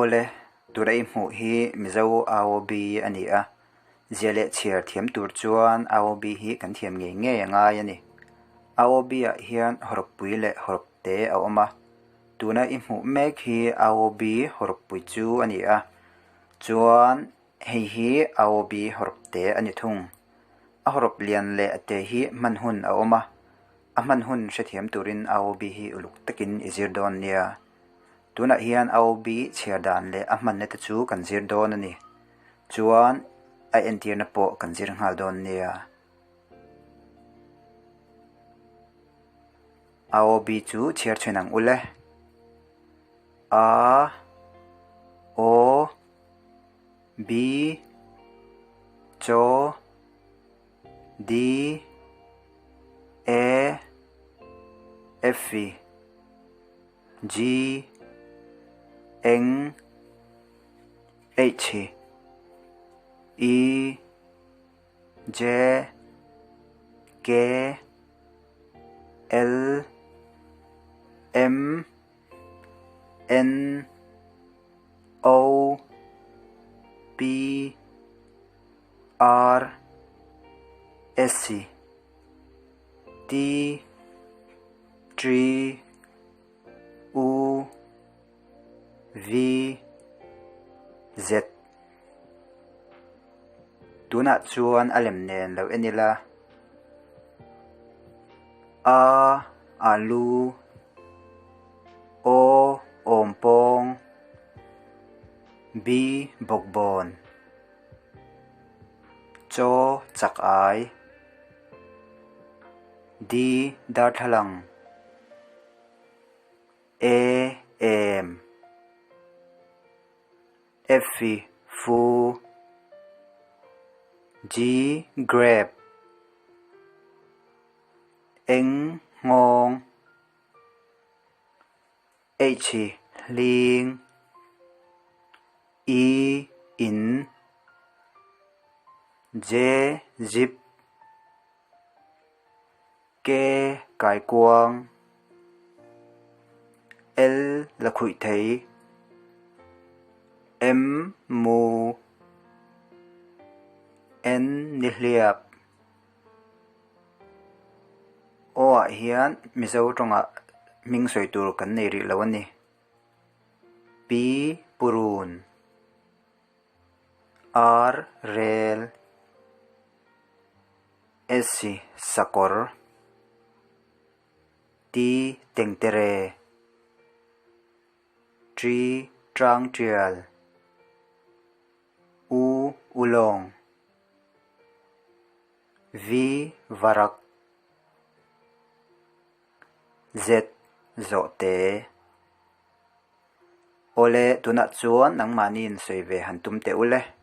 Awle, tuna i hmuh hi Mizo AOB a ni a, zia leh chhiar thiam tur chuan AOB hi kan thiam ngei ngei a ngai a ni. AOB ah hian hawrawppui leh hawrawp te a awm a, tuna i hmuh mek hi AOB hawrawppui chu a ni a, chuan hei hi AOB hawrawp te a ni thung. A hawrawp lian leh a te hi hman hun a awm a, a hman hun hrethiam turin AOB hi uluk takin i zir dawn nia. Tunah hian AOB chhiar dan leh a hmanna te chu kan zir dawn a ni. Chuan a entirna pawh kan zir nghal dawn nia. AOB chu chhiar chhen ang ule. A O B Chaw D E F G N H I J K L M N O P R S T T U V Z Tunah chuan a lem nen lo en ila A Alu O Awmpawng B Bawkbawn Chaw chak ai D Darthlalang E Em F Fu G Grape N Nghawng H Hling I In J Zip K Kaikuang L Lakhuihthei M Mu N Nihliap Aw ah hian Mizo tawngah hming sawi tur kan nei rih lo a ni. P Purun R Rel S Sakawr T Tengtere T Tangtial U Ulawng V Varak Z Zawhte Awle tunah chuan nangmahniin sawi ve han tum teh ule.